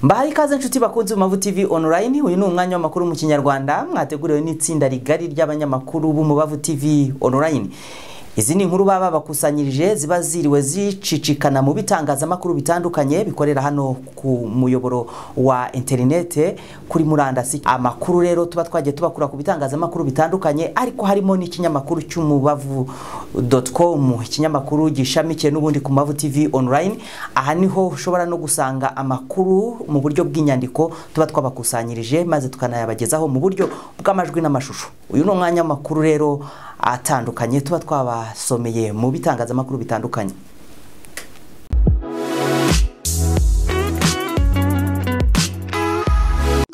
Mbahaye ikaze nshuti bakunze Umubavu TV Online. Uyu ni umwanya w'amakuru mu Kinyarwanda mwateguriwe n'itsinda rigari ry'abanyamakuru b'Umubavu TV Online. Izi ni inkuru baba bakusanyirije ziba ziriwe zicicikana mu bitangazamakuru bitandukanye bikorera hano ku muyoboro wa interinete kuri murandasi. Amakuru rero tuba twagiye tubakura ku bitangazamakuru bitandukanye, ariko harimo n'ikinyamakuru cy'umubavu.com, ikinyamakuru gishamikiye n'ubundi ku Mubavu TV Online. Aha niho ushobora no gusanga amakuru mu buryo bw'inyandiko tuba twabakusanyirije maze tukanayabagezaho mu buryo bw'amajwi n'amashusho. Uyu ni umwanya w'amakuru rero atandukanye tuba twabasomeye mu bitangazamakuru bitandukanye.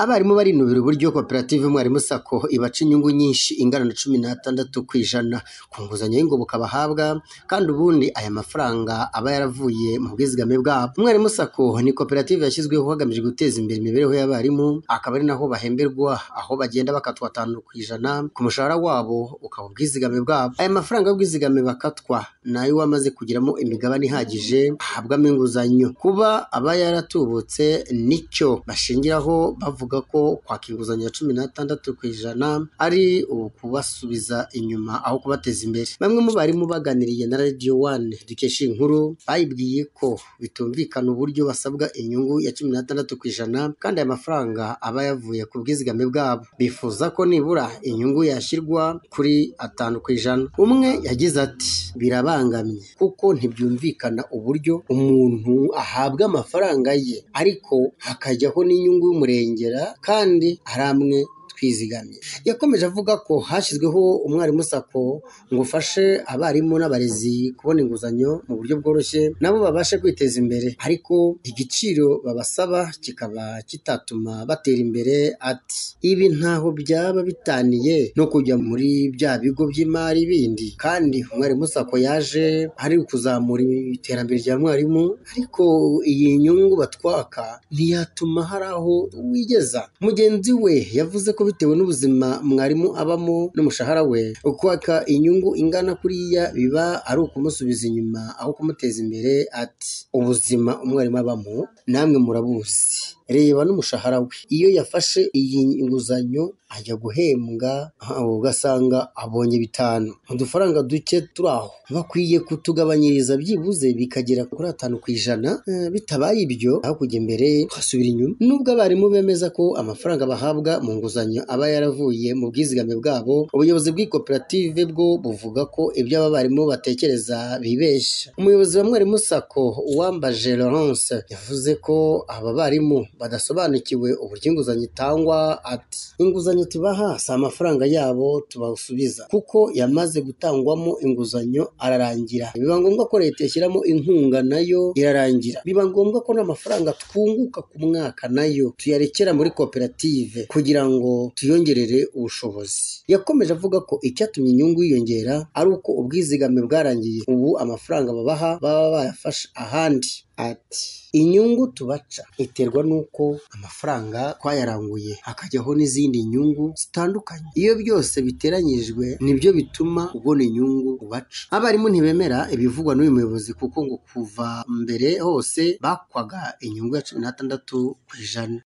Abarimu barinubira uburyo koperative Umwarimu SACCO ibaca inyungu nyinshi ingana na 16% ku nguzanyo y'ingoboka bahabwa, kandi ubundi aya mafaranga aba yaravuye mu bwizigame bwabo. Umwarimu SACCO ni koperative yashyizweho hagamijwe guteza imbere imibereho y'abarimu, akaba ari naho bahemberwa, aho bagenda bakatwa 5% ku mushahara wabo ukaba ubwizigame bwabo. Aya mafaranga y'ubwizigame bakatwa nayo wamaze kugiramo imigabane ihagije ahabwamo inguzanyo. Kuba aba yaratubutse nicyo bashingiraho bavuga ko kwaka inguzanyo ya 16% ari ukubasubiza inyuma aho kubateza imbere. Bamwe mu barimu baganiriye na Radio 1 dukesha inkuru bayibwiye ko bitumvikana uburyo basabwa inyungu ya 16% kandi aya mafaranga aba yavuye ku bwizigame bwabo. Bifuza ko nibura inyungu yashyirwa kuri 5%. Umwe yagize ati: birabangamye kuko ntibyumvikana uburyo umuntu ahabwa amafaranga ye ariko hakajyaho n'inyungu y'umurengera kandi ari amwe twizigamye. Yakomeje avuga ko hashyizweho Umwarimu SACCO ngo ufashe abarimu n'abarezi kubona inguzanyo mu buryo bworoshye nabo babashe kwiteza imbere, ariko igiciro babasaba kikaba kitatuma batera imbere. Ati: ibi ntaho byaba bitaniye no kujya muri bya bigo by'imari bindi, kandi Umwarimu SACCO yaje ari kuzamura iterambere rya mwarimu, ariko iyi nyungu batwaka ntiyatuma hari aho wigeza. Mugenzi we yavuze ko bitewe n'ubuzima mwarimu abamo n'umushahara we, kwaka inyungu ingana kuriya biba ari ukumusubiza inyuma aho kumuteza imbere. Ati: ubuzima umwarimu abamo namwe murabuzi, reba n'umushahara we, iyo yafashe iyi nguzanyo ajya guhembwa ugasanga abonye 5, udufaranga duke turi aho bakwiye kutugabanyiriza byibuze bikagera kuri 5%, bitabaye ibyo aho kujya imbere hasubira inyuma. Nubwo abarimu bemeza ko amafaranga bahabwa mu nguzanyo aba yaravuye mu bwizigame bwabo, ubuyobozi bw'ikoperative bwo buvuga ko ibyo aba barimu batekereza bibeshya. Umuyobozi wa Mwarimu SACCO Uwambaje Laurence yavuze ko aba barimu badasobanukiwe uburyo inguzanyo itangwa. Ati: inguzanyo tubaha si amafaranga yabo tubasubiza, kuko yamaze gutangwamo inguzanyo ararangira, biba ngombwa ko leta ishyiramo inkunga nayo irarangira, biba ngombwa ko n'amafaranga twunguka ku mwaka nayo tuyarekera muri koperative kugira ngo tuyongerere ubushobozi. Yakomeje avuga ko icyatumye inyungu yiyongera ari uko ubwizigame bwarangiye, ubu amafaranga babaha baba bayafashe ahandi. Ati: inyungu tubaca iterwa n'uko amafaranga twayaranguye hakajyaho n'izindi nyungu zitandukanye, iyo byose biteranyijwe nibyo bituma ubona inyungu ubaca. Abarimu ntibemera ibivugwa n'uyu muyobozi kuko ngo kuva mbere hose bakwaga inyungu ya 16%.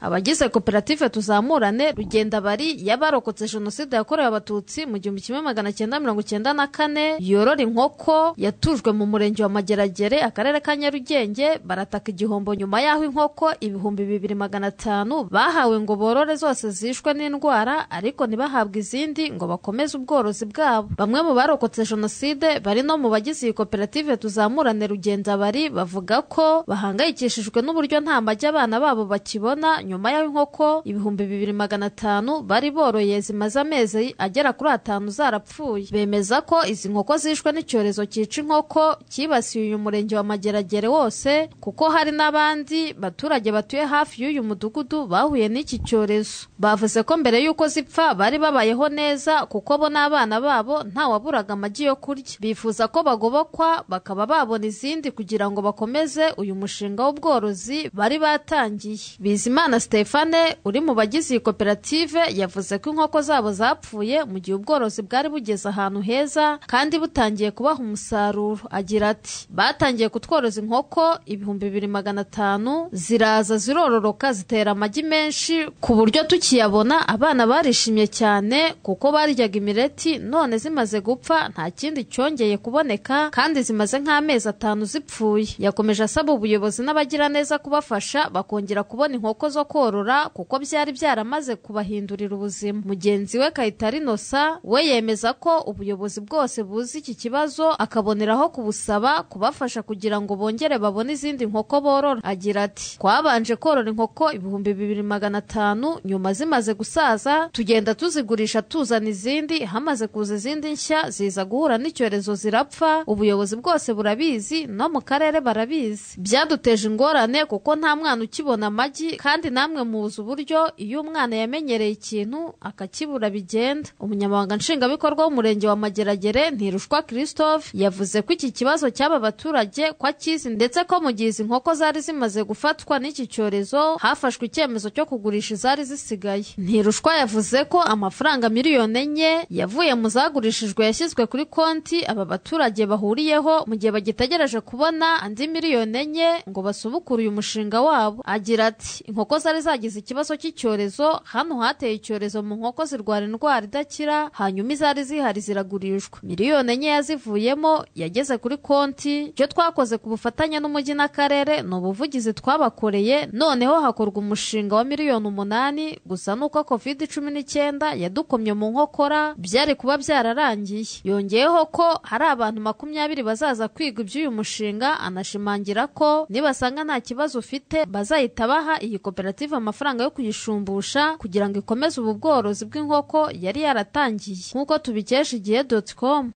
Abagize koperative Tuzamurane Rugenda bari yabarokotse Jenoside yakorewe Abatutsi mu 1994 yorora inkoko yatujwe mu murenge wa Mageragere akarere ka Nyarugenge, barataka igihombo nyuma y'aho inkoko 2500 bahawe ngo borore zose zishwe n'indwara, ariko ntibahabwe izindi ngo bakomeze ubworozi bwabo. Bamwe mu barokotse Jenoside bari no mu bagize iyi koperative Tuzamurane Rugenda bari bavuga ko bahangayikishijwe n'uburyo nta magi abana babo bakibona nyuma y'aho inkoko 2500 bari boroye zimaze amezi agera kuri 5 zarapfuye. Bemeza ko izi nkoko zishwe n'icyorezo cyica inkoko cyibasiye uyu murenge wa Mageragere wose, kuko hari n'abandi baturage batuye hafi y'uyu mudugudu bahuye n'iki cyorezo. Bavuze ko mbere y'uko zipfa bari babayeho neza kuko bo n'abana babo nta waburaga amagi yo kurya. Bifuza ko bagobokwa bakaba babona izindi kugira ngo bakomeze uyu mushinga w'ubworozi bari batangiye. Bizimana Stefane uri mu bagize iyi koperative yavuze ko inkoko zabo zapfuye mu gihe ubworozi bwari bugeze ahantu heza kandi butangiye kubaha umusaruro. Agira ati batangiye kutworoza inkoko 2500 ziraza zirororoka zitera amagi menshi ku buryo tukiyabona abana barishimye cyane kuko baryaga imireti, none zimaze gupfa nta kindi cyongeye kuboneka kandi zimaze nk'amezi 5 zipfuye. Yakomeje asaba ubuyobozi n'abagira neza kubafasha bakongera kubona inkoko zo korora kuko byari byaramaze kubahindurira ubuzima. Mugenzi we Kayitare Inosa we yemeza ko ubuyobozi bwose buzi iki kibazo akaboneraho kubusaba kubafasha kugira ngo bongere babone izindi nkoko borora. Agira ati twabanje korora inkoko 2500 nyuma zimaze gusaza tugenda tuzigurisha tuzana izindi, hamaze kuza izindi nshya ziza guhura n'icyorezo zirapfa. Ubuyobozi bwose burabizi no mu karere barabizi. Byaduteje ingorane kuko nta mwana ukibona amagi kandi namwe muzi uburyo iyo umwana yamenyereye ikintu akakibura bigenda. Umunyamabanga nshingwabikorwa w'umurenge wa Mageragere Ntirushwa Christophe yavuze ko iki kibazo cy'aba baturage ko akizi ndetse ko mu gihe izi nkoko zari zimaze gufatwa n'iki cyorezo hafashwe icyemezo cyo kugurisha izari zisigaye. Ntirushwa yavuze ko amafaranga 4 miliyoni yavuye mu zagurishijwe yashyizwe kuri konti aba baturage bahuriyeho mu gihe bagitegereje kubona andi 4 miliyoni ngo basubukure uyu mushinga wabo. Agira ati inkoko zari zagize ikibazo cy'icyorezo, hano hateye icyorezo mu nkoko zirwara indwara idakira, hanyuma izari zihari ziragurishwa. 4 miliyoni yazivuyemo yageze kuri konti. Icyo twakoze ku bufatanye n'umujyi n'akarere ni ubuvugizi twabakoreye, noneho hakorwa umushinga wa 8 miliyoni, gusa nuko COVID-19 yadukomye mu nkokora byari kuba byararangiye. Yongeyeho ko hari abantu 20 bazaza kwiga iby'uyu mushinga, anashimangira ko nibasanga nta kibazo ufite bazahita baha iyi koperative amafaranga yo kuyishumbusha kugira ngo ikomeze ubu bworozi bw'inkoko yari yaratangiye, nk'uko tubikesha igihe.com.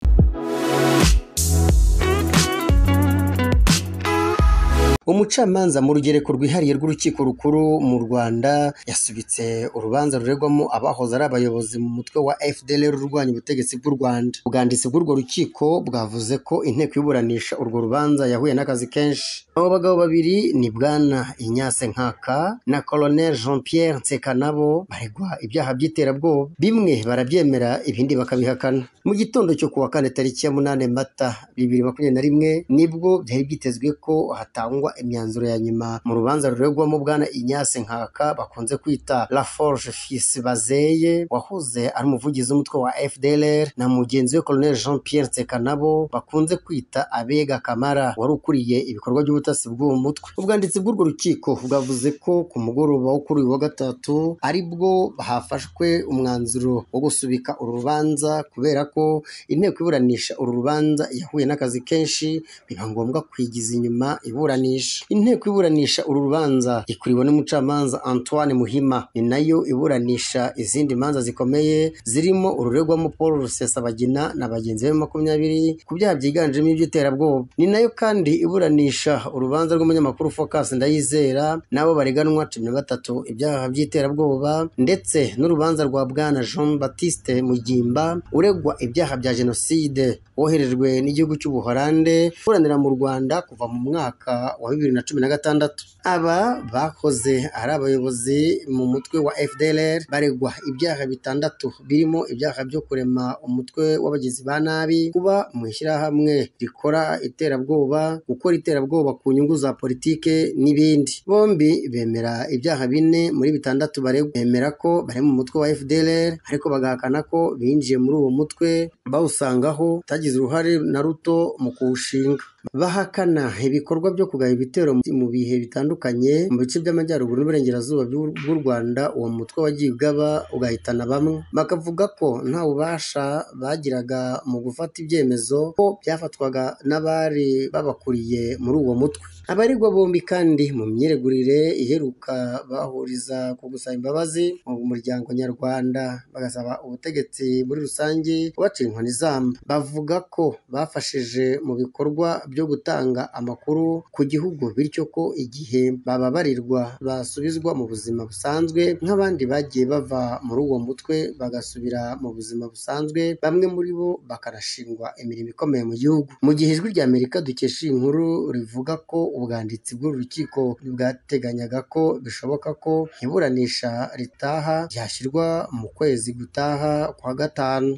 Umucamanza mu rugereko rwihariye rw'urukiko rukuru mu Rwanda yasubitse urubanza ruregwamo abahoze ari abayobozi mu mutwe wa FDLR urwanya ubutegetsi bw'u Rwanda. Ubwanditsi bw'urwo rukiko bwavuze ko inteko y'iburanisha urwo rubanza yahuye n'akazi kenshi. Abo bagabo babiri ni Bwana Ignace Nkaka na Colonel Jean Pierre Nsekanabo, baregwa ibyaha by'iterabwoba, bimwe barabyemera ibindi bakabihakana. Mu gitondo cyo kuwa kane tariki ya 8 Mata 2021 nibwo byari byitezwe ko hatangwa imyanzuro ya nyuma mu rubanza ruregwamo Bwana Ignace Nkaka bakunze kwita Laforge Fils Bazeye, wahoze ari umuvugizi w'umutwe wa FDLR, na mugenzi we Colonel Jean Pierre Nsekanabo bakunze kwita Abega Kamara, wari ukuriye ibikorwa by'ubutasi bw'uwo mutwe. Ubwanditsi bw'urwo rukiko bwavuze ko ku mugoroba wo kuri uyu wa gatatu aribwo hafashwe umwanzuro wo gusubika uru rubanza kubera ko inteko iburanisha uru rubanza yahuye n'akazi kenshi, biba ngombwa kwigiza inyuma iburanisha. Inteko iburanisha uru rubanza ikuriwe n'umucamanza Antoine Muhima, ni nayo iburanisha izindi manza zikomeye zirimo ururegwamo Paul Rusesabagina na bagenzi be 20 ku byaha byiganjemo iby'iterabwoba. Ni nayo kandi iburanisha urubanza rw'umunyamakuru Focus Ndayizera n'abo bareganwa 13 ibyaha by'iterabwoba, ndetse n'urubanza rwa Bwana Jean Baptiste Mugimba uregwa ibyaha bya jenoside woherejwe n'igihugu cy'Ubuholande kuburanira mu Rwanda kuva mu mwaka wa 2016. Aba bakoze ari abayobozi mu mutwe wa FDLR baregwa ibyaha 6 birimo ibyaha byo kurema umutwe w'abagizi ba nabi, kuba mu ishyirahamwe rikora iterabwoba, gukora iterabwoba ku nyungu za politike n'ibindi. Bombi bemera ibyaha 4 muri 6 baregwa, bemera ko bari mu mutwe wa FDLR ariko bagahakana ko binjiye muri uwo mutwe bawusangaho utagize uruhare na ruto mu kuwushinga. Bahakana ibikorwa byo kugaba ibitero mu bihe bitandukanye mu bice by'amajyaruguru n'uburengerazuba bw'u Rwanda uwo mutwe wagiye ugaba ugahitana bamwe, bakavuga ko nta bubasha bagiraga mu gufata ibyemezo, ko byafatwaga n'abari babakuriye muri uwo mutwe. Abaregwa bombi kandi mu myiregurire iheruka bahuriza ku gusaba imbabazi mu muryango nyarwanda, bagasaba ubutegetsi muri rusange kubacira inkoni zamba. Bavuga ko bafashije mu bikorwa byo gutanga amakuru ku gihugu, bityo ko igihe bababarirwa basubizwa mu buzima busanzwe nk'abandi bagiye bava muri uwo mutwe bagasubira mu buzima busanzwe, bamwe muri bo bakanashingwa imirimo ikomeye mu gihugu. Mu gihe Ijwi ry'Amerika dukesha iyi nkuru rivuga ko Ubwanditsi bw'urukiko bwateganyaga ko bishoboka ko iburanisha ritaha ryashyirwa mu kwezi gutaha kwa gatanu.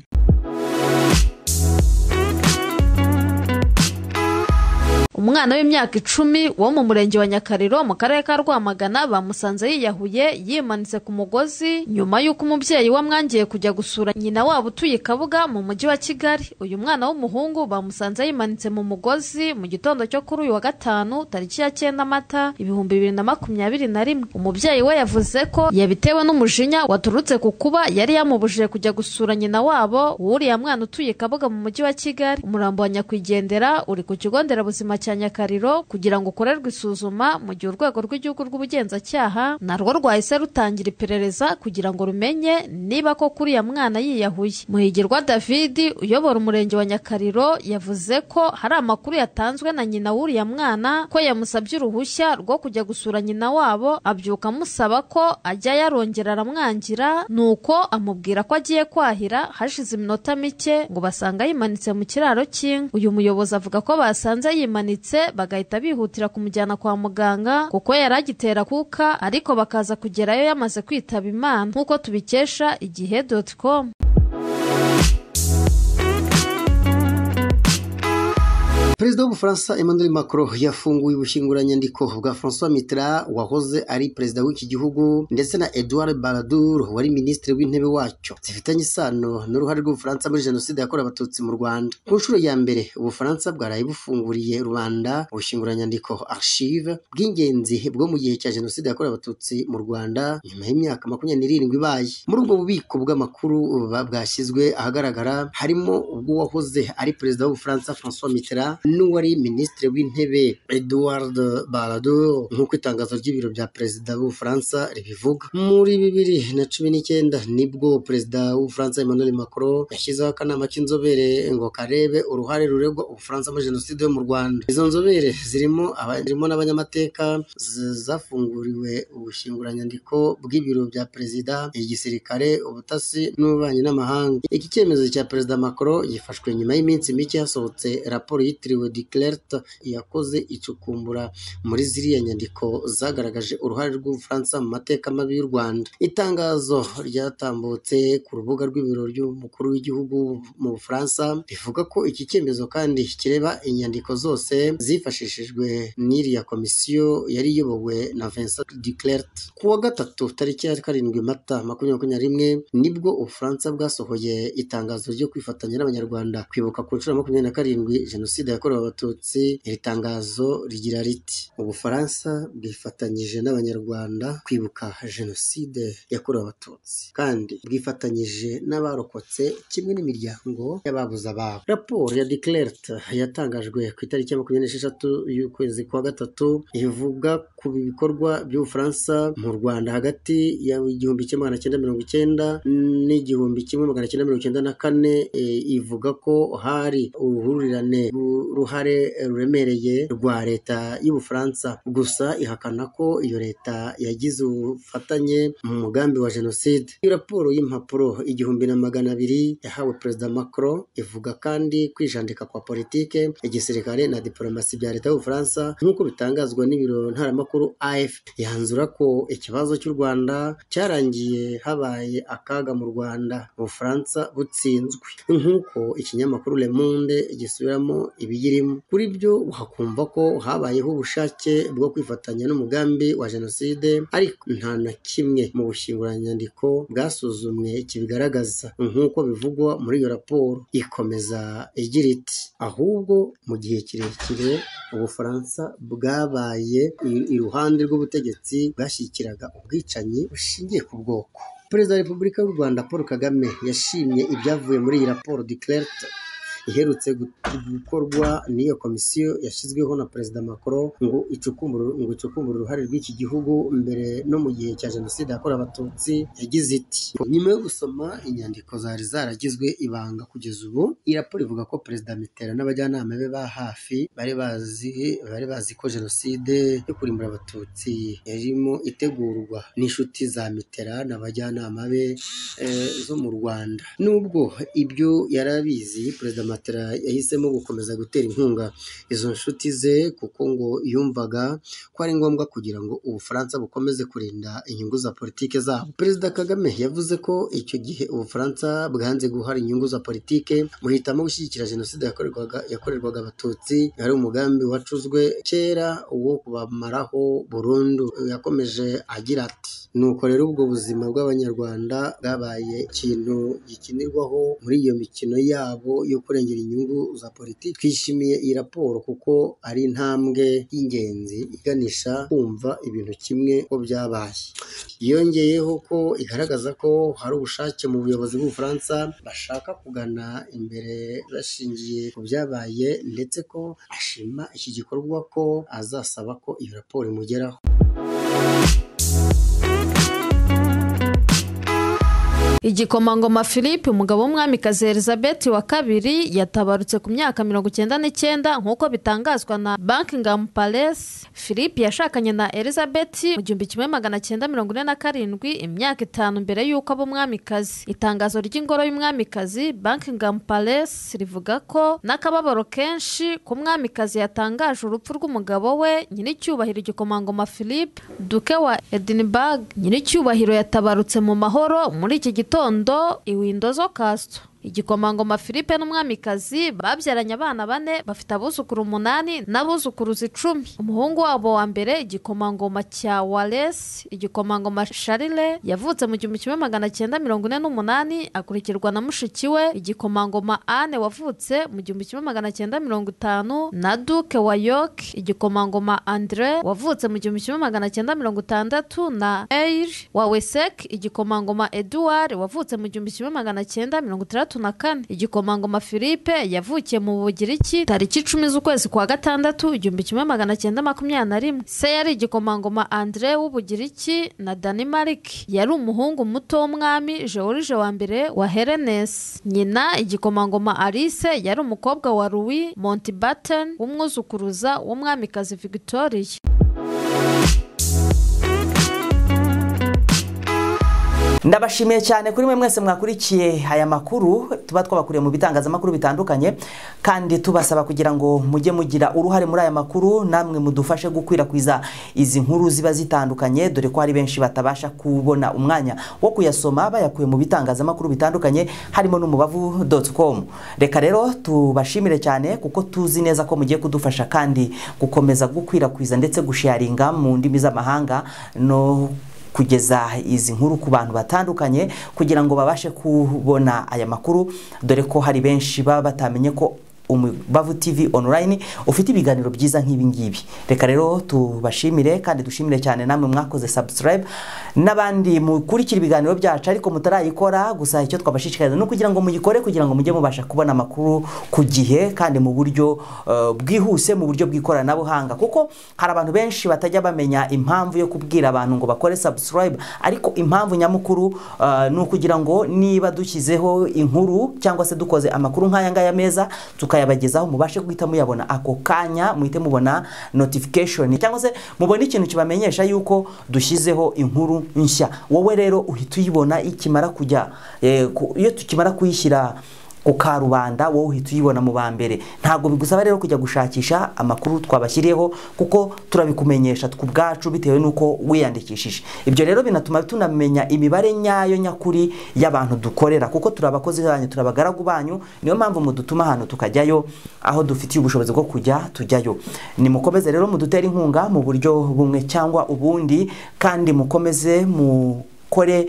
Umwana w'imyaka 10 wo mu murenge wa Nyakariro mu karere ka Rwamagana bamusanze yiyahuye yimanitse ku mugozi nyuma y'uko umubyeyi we amwangiye kujya gusura nyina wabo utuye i Kabuga mu mujyi wa Kigali. Uyu mwana w'umuhungu bamusanze yimanitse mu mugozi mu gitondo cyo kuri uyu wa gatanu tariki ya 9 Mata 2021. Umubyeyi we yavuze ko yabitewe n'umujinya waturutse ku kuba yari yamubujije kujya gusura nyina wabo w'uriya mwana utuye i Kabuga mu mujyi wa Kigali. Umurambo wa nyakwigendera uri ku kigo nderabuzima cya Nyakariro kugira ngo ukorerwe isuzuma, mu gihe urwego rw'igihugu rw'ubugenzacyaha narwo rwahise rutangira iperereza kugira ngo rumenye niba ko kuriya mwana yiyahuye. Muhigirwa David uyobora umurenge wa Nyakariro yavuze ko hari amakuru yatanzwe na nyina w'uriya mwana ko yamusabye uruhushya rwo kujya gusura nyina wabo, abyuka amusaba ko ajya yarongera aramwangira, nuko amubwira ko agiye kwahira. Hashize iminota mike ngo basanga yimanitse mu kiraro cy'inka. Uyu muyobozi avuga ko basanze yimanitse bagahita bihutira kumujyana kwa muganga kuko yari agitera kuka, ariko bakaza kugerayo yamaze kwitaba Imana, nk'uko tubikesha igihe.com. Perezida w'Ubufaransa Emmanuel Macron yafunguye ubushyinguranyandiko bwa François Mitterrand wahoze ari perezida w'iki gihugu ndetse na Edouard Balladur wari minisitiri w'intebe wacyo, zifitanye isano n'uruhare rw'Ubufaransa muri jenoside yakorewe Abatutsi mu Rwanda. Ku nshuro ya mbere Ubufaransa bwaraye bufunguriye rubanda ubushyinguranyandiko archive bw'ingenzi bwo mu gihe cya jenoside yakorewe Abatutsi mu Rwanda nyuma y'imyaka 27 ibaye. Muri ubwo bubiko bw'amakuru bwashyizwe ahagaragara harimo ubw'uwahoze ari perezida w'Ubufaransa François Mitterrand n'uwari minisitiri w'intebe Edouard Balladur, nk'uko itangazo ry'ibiro bya perezida w'Ubufaransa ribivuga. Muri 2019 nibwo perezida w'Ubufaransa Emmanuel Macron yashyizeho akanama k'inzobere ngo karebe uruhare ruregwa Ubufaransa muri jenoside yo mu Rwanda. Izo nzobere zirimo n'abanyamateka zafunguriwe ubushyinguranyandiko bw'ibiro bya perezida, igisirikare, ubutasi n'ububanyi n'amahanga. Iki cyemezo cya perezida Macron gifashwe nyuma y'iminsi mike hasohotse raporo yitiriwe Duclert yakoze icukumbura muri ziriya nyandiko zagaragaje uruhare rw'Ubufaransa mu mateka mabi y'u Rwanda. Itangazo ryatambutse ku rubuga rw'ibiro by'umukuru w'igihugu mu Bufaransa rivuga ko iki cyemezo kandi kireba inyandiko zose zifashishijwe n'iriya komisiyo yari iyobowe na Vincent Duclert. Ku wa gatatu tariki ya 7 Mata 2021 nibwo Ubufaransa bwasohoye itangazo ryo kwifatanya n'Abanyarwanda kwibuka ku nshuro 27 jenoside yakorewe Abatutsi. Iri tangazo rigira riti: Ubufaransa bwifatanyije n'Abanyarwanda kwibuka jenoside yakorewe Abatutsi kandi bwifatanyije n'abarokotse kimwe n'imiryango y'ababuze ababo. Raporo ya Duclert yatangajwe ku itariki ya 26 y'ukwezi kwa gatatu ivuga ku bikorwa by'Ubufaransa mu Rwanda hagati ya 1990 n'1994. Ivuga ko hari uruhurirane uruhare ruremereye rwa leta y'Ubufaransa, gusa ihakana ko iyo leta yagize ubufatanye mu mugambi wa jenoside. Iyo raporo y'impapuro 1200 yahawe perezida Macron ivuga kandi kwijandika kwa politike, igisirikare na diplomasi bya leta y'Ubufaransa nk'uko bitangazwa n'ibiro ntaramakuru AFP. Yanzura ko ikibazo cy'u Rwanda cyarangiye habaye akaga mu Rwanda, Ubufaransa butsinzwe, nk'uko ikinyamakuru Le Monde gisubiramo ibiyirimo. Kuri byo wakumva ko habayeho ubushake bwo kwifatanya n'umugambi wa jenoside, ariko nta na kimwe mu bushyinguranyandiko bwasuzumwe kibigaragaza nk'uko bivugwa muri iyo raporo. Ikomeza igira iti: ahubwo mu gihe kirekire Ubufaransa bwabaye iruhande rw'ubutegetsi bwashyigikiraga ubwicanyi bushingiye ku bwoko. Perezida wa Repubulika y'u Rwanda Paul Kagame yashimye ibyavuye muri iyi raporo Duclert iherutse gukorwa n'iyo komisiyo yashyizweho na perezida Macron ngo icukumbure uruhare rw'iki gihugu mbere no mu gihe cya jenoside yakorewe Abatutsi. Yagize iti: nyuma yo gusoma inyandiko zari zaragizwe ibanga kugeza ubu, iyi raporo ivuga ko perezida Mitterrand n'abajyanama be ba hafi bari bazi ko jenoside yo kurimbura Abatutsi yarimo itegurwa n'inshuti za Mitterrand n'abajyanama be zo mu Rwanda. Nubwo ibyo yarabizi, perezida Mitterrand yahisemo gukomeza gutera inkunga izo nshuti ze kuko ngo yumvaga ko ari ngombwa kugira ngo Ubufaransa bukomeze kurinda inyungu za politike zabo. Perezida Kagame yavuze ko icyo gihe Ubufaransa bwanze guhara inyungu za politike, buhitamo gushyigikira jenoside yakorerwaga Abatutsi, ari umugambi wacuzwe kera wo kubamaraho burundu. Yakomeje agira ati: "Nuko rero ubwo buzima bw'Abanyarwanda bwabaye ikintu gikinirwaho muri iyo mikino yabo yo kurengera inyungu za politiki. Twishimiye iyi raporo kuko ari intambwe y'ingenzi iganisha kumva ibintu kimwe ko byabaye." Yongeyeho ko igaragaza ko hari ubushake mu buyobozi bw'Ubufaransa bashaka kugana imbere bashingiye ku byabaye, ndetse ko ashima iki gikorwa ko azasaba ko iyo raporo imugeraho. Igikomangoma Philippe, umugabo w'umwamikazi Elizabeth wa kabiri, yatabarutse ku myaka 99 nk'uko bitangazwa na Buckingham Palace. Philippe yashakanye na Elizabeth mu 1947, imyaka 5 mbere y'uko aba umwamikazi. Itangazo ry'ingoro y'umwamikazi Buckingham Palace rivuga ko n'akababaro kenshi ku mwamikazi yatangaje urupfu rw'umugabo we nyiricyubahiro igikomangoma Philippe, duke wa Edinburgh. Nyiricyubahiro yatabarutse mu mahoro muri iki gitondo i Windsor Castle. Igikomangoma Philippe n'umwamikazi babyaranye abana 4, bafite abuzukuru 8 n'abuzukuruza 10. Umuhungu wabo wa mbere, igikomangoma cya Wales, igikomangoma Charles, yavutse mu 1948, akurikirwa na mushiki we igikomangoma Anne wavutse mu 1950, na Duke wa York igikomangoma Andre wavutse mu 1960, na Earl wa Wessex igikomangoma Edward wavutse mu 1964. Igikomangoma Philippe yavukiye mu Bugiriki tariki 10 z'ukwezi kwa gatandatu 1921. Se yari igikomangoma Andre w'Ubugiriki na Denmark. Yari umuhungu muto w'umwami George wa mbere wa Hellenes. Nyina igikomangoma Alice yari umukobwa wa Louis Mountbatten w'umwuzukuruza w'umwamikazi Victoria. Ndabashimiye cyane kuri mwe mwese mwakurikiye aya makuru tuba twabakuriye mu bitangazamakuru bitandukanye, kandi tubasaba kugira ngo mujye mugira uruhare muri aya makuru, namwe mudufashe gukwirakwiza izi nkuru ziba zitandukanye, dore ko hari benshi batabasha kubona umwanya wo kuyasoma bayakuye mu bitangazamakuru bitandukanye harimo n'umubavu.com. Reka rero tubashimire cyane kuko tuzi neza ko mugiye kudufasha kandi gukomeza gukwirakwiza ndetse gusharinga mu ndimi z'amahanga no kugeza izi nkuru ku bantu batandukanye kugira ngo babashe kubona aya makuru, dore ko hari benshi baba batamenye ko Umubavu TV online ufite ibiganiro byiza nk'ibi ngibi. Reka rero tubashimire kandi dushimire cyane namwe mwakoze subscribe n'abandi mukurikira ibiganiro byacu ariko mutarayikora. Gusa icyo twabashishikariza no kugira ngo muyikore kugira ngo mujye mubasha kubona amakuru ku gihe kandi mu buryo bwihuse, mu buryo bw'ikoranabuhanga, kuko hari abantu benshi batajya bamenya impamvu yo kubwira abantu ngo bakore subscribe, ariko impamvu nyamukuru ni ukugira ngo niba dushyizeho inkuru cyangwa se dukoze amakuru nk'aya ngaya meza tukayabagezaho mubashe guhita muyabona ako kanya, muhite mubona notification cyangwa se mubone ikintu kibamenyesha yuko dushyizeho inkuru nshya. Wowe rero uhita uyibona ikimara kujya, iyo tukimara kuyishyira ku karubanda wowe uhita uyibona mu bambere. Ntabwo bigusaba rero kujya gushakisha amakuru twabashyiriyeho kuko turabikumenyesha twubwacu bitewe nuko wiyandikishije. Ibyo rero binatuma tunamenya imibare nyayo nyakuri y'abantu dukorera, kuko turabakozi banyu, turabagaragu banyu, niyo mpamvu mudutuma ahantu tukajyayo aho dufitiye ubushobozi bwo kujya tujyayo. Nimukomeze rero mudutere inkunga mu buryo bumwe cyangwa ubundi, kandi mukomeze mukore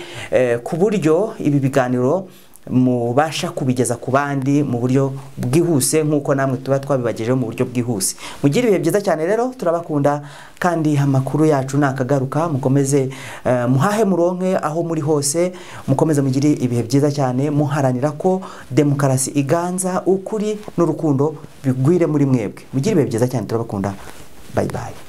ku buryo ibi biganiro mubasha kubigeza ku bandi mu buryo bwihuse nkuko namwe tuba twabibagejeho mu buryo bwihuse. Mugire ibihe byiza cyane rero, turabakunda kandi amakuru yacu nakagaruka. Mukomeze muhahe muronke aho muri hose, mukomeze mugire ibihe byiza cyane, muharanira ko demokarasi iganza, ukuri n'urukundo bigwire muri mwebwe. Mugire ibihe byiza cyane, turabakunda. Bye bye.